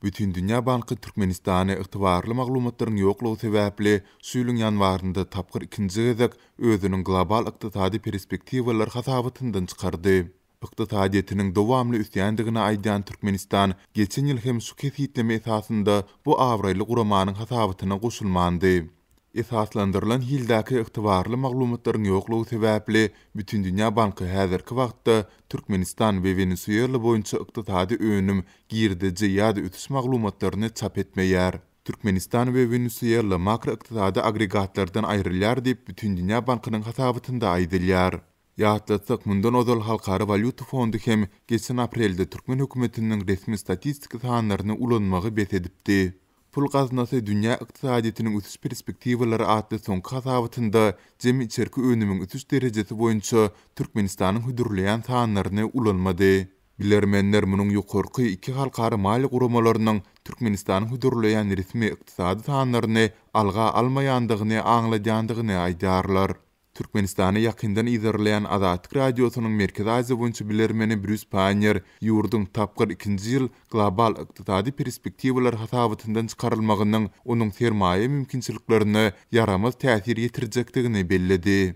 Bütindünýä banky Türkmenistany ygtybarly maglumatlaryň ýoklugy sebäpli şu ýylyň ýanwarynda tapgyr ikinji gezek özüniň Global ykdysady perspektiwalar hasabatyndan çykardy. Ykdysadyýetiniň dowamly ösýändigini aýdýan Türkmenistan geçen ýyl hem şu kesgitleme esasynda bu abraýly guramanyň hasabatyna goşulmandy. Esaslandyrylan hildäki ygtybarly maglumatlaryň ýoklugy sebäpli Bütindünýä banky häzirki wagtda Türkmenistan we Wenesuela boýunça ykdysady önüm, girdeji ýa-da ösüş maglumatlaryny çap etmeýär. Türkmenistan we Wenesuela makroykdysady agregatlardan aýrylýar diýip, Bütindünýä bankynyň hasabatynda aýdylýar. Ýatlatsak, mundan ozal Halkara walýuta fondy hem geçen aprelde türkmen hökümetiniň resmi statistik sanlaryny ulanmagy bes edipdi. Pul gaznasy Dünýä ykdysadyýetiniň ösüş perspektiwalary atly soňky hasabatynda jemi içerki önümiň ösüş derejesi boýunça Türkmenistanyň hödürleýän sanlaryny ulanmady. Bilermenler munuň ýokarky iki halkara maliýe guramalarynyň Türkmenistanyň hödürleýän resmi ykdysady sanlaryny alga almaýandygyny aňladýandygyny aýdýarlar. Türkmenistany ýakyndan yzarlaýan Azatlyk Radiosynyň Merkezi Aziýa boýunça bilermeni Brýus Paýner ýurduň tapgyr ikinji ýyl Global ykdysady perspektiwalar hasabatyndan çykarylmagynyň onuň sermaýa mümkinçiliklerine ýaramaz täsir ýetirjekdigini belledi.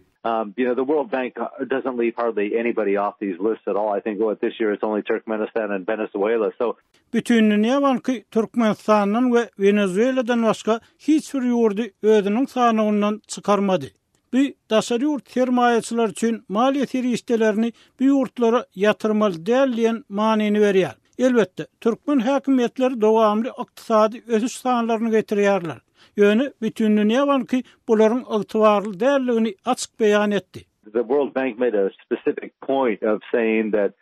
You know, the World Bank doesn't leave hardly anybody off these lists at all. I think what this year it's only Turkmenistan and Venezuela. So Bütindünýä banky Türkmenistandan we Wenezueladan başga hiç bir ýurdy özüniň sanawyndan çykarmady. Bu daşary ýurt sermaýaçylary üçin maliýe serişdelerini bu ýurtlara ýatyrmaly däl diýen manyny berýär. Elbetde, türkmen häkimiýetleri dowamly ykdysady ösüş sanlaryny getirýärler. Ýöne Bütindünýä banky bularyň ygtybarly däldigini açyk beýan etdi. The World Bank made a specific point of saying that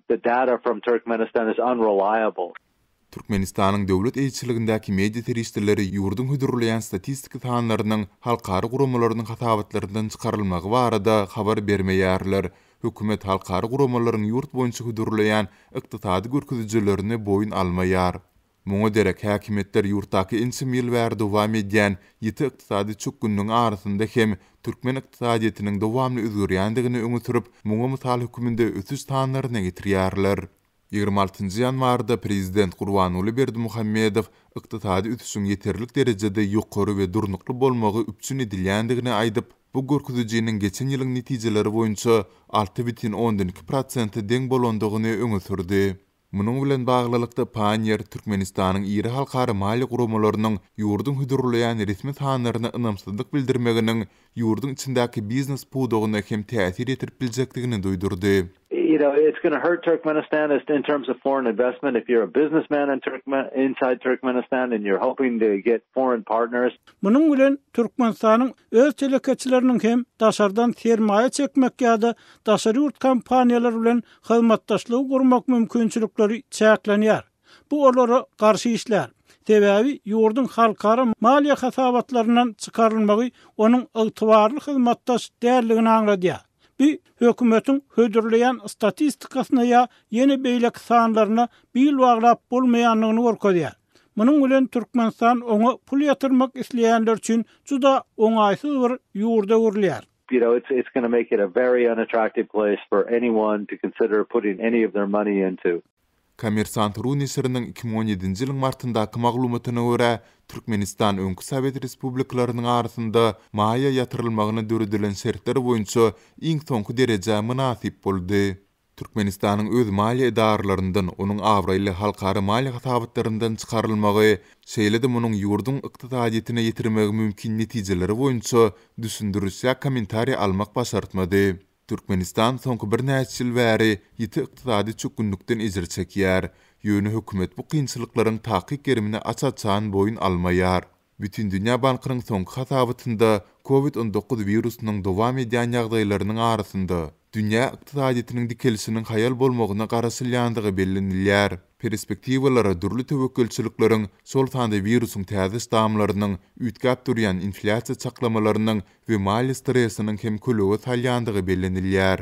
the data from Turkmenistan is unreliable. Türkmenistanyň döwlet eýeçiligindäki media serişdeleri ýurduň hödürleýän statistiki sanlarynyň halkara guramalarynyň hasabatlaryndan çykarylmagy barada habar bermeýärler. Hökümet halkara guramalaryň ýurt boýunça hödürleýän ykdysady görkezijilerini boýun almaýar. Muňa derek, häkimiýetler ýurtdaky ençeme ýyl bäri dowam edýän ýiti ykdysady çökgünligiň arasynda hem türkmen ykdysadyýetiniň dowamly özgerýändigini öňe sürüp, muňa mysal hökmünde ösüş sanlaryny getirýärler. 26 ýanwarda prezident Gurbanguly Berdimuhamedow ykdysady ösüşiň ýeterlik derejede ýokary we durnukly bolmagy üpjün edilýändigini aýdyp, bu görkezijiniň geçen ýylyň netijeleri boýunça 6,2 prosente deň bolandygyny öňe sürdi. Munuň bilen baglylykda, Panniýer Türkmenistanyň iri halkara maliýe guramalarynyň ýurduň hödürleýän resmi sanlaryna ynamsyzlyk bildirmeginiň ýurduň içindäki biznes pudagyna hem täsir ýetirip biljekdigini duýdurdy. You know, it's gonna hurt Turkmenistan in terms of foreign investment if you're a businessman in Turkmen inside Turkmenistan and you're hoping to get foreign partners. Munuň bilen Türkmenistanyň öz telekeçileriniň hem daşardan sermaýa çekmek ýa-da daşary ýurt kompaniýalary bilen hyzmatdaşlygy gurmak mümkinçilikleri çäklenýär. Bu olara garşy işlär. Sebäbi ýurduň halkara maliýe hasabatlaryndan çykarylmagy onuň ygtybarly hyzmatdaş däldigini aňladýar. Bu hökümetiň hödürleýän statistikasyna ýa ýene beýleki sanlaryna bil baglap bolmaýandygyny görkezýär. Munuň bilen Türkmenistan oňa pul ýatyrmak isleýänler üçin juda oňaýsyz bir ýurda öwrülýär. You know, it's it's gonna make it a very unattractive place for anyone to consider putting any of their money into. Kommersant ru neşiriniň 2017-nji ýylyň martyndaky maglumatyna görä, Türkmenistan öňki sowet respublikalarynyň arasynda maýa ýatyrylmagyna döredilen şertler boýunça iň soňky derejä mynasyp boldy. Türkmenistanyň öz maliýe edaralaryndan onuň abraýly halkara maliýe hasabatlaryndan çykarylmagy, şeýle-de munuň ýurduň ykdysadyýetine ýetirmegi mümkin netijeleri boýunça düşündiriş ýa kommentariý almak başartmady. Türkmenistan soňky birnäçe ýyl bäri ýiti ykdysady çökgünlikden ejir çekýär. Ýöne hökümet bu kynçylyklaryň takyk gerimini aç-açan boýun almaýar. Bütindünýä bankynyň soňky hasabatynda Covid 19 wirusynyň dowam edýän ýagdaýlarynyň arasynda, dünýä ykdysadyýetiniň dikelişiniň haýal bolmagyna garaşylýandygy bellenilýär. Perspektiwalara dürli töwekgelçilikleriň, şol sanda wirusyň täze ştamlarynyň, üýtgäp durýan inflýasiýa çaklamalarynyň we maliýe stresiniň hem kölege salýandygy bellenilýär.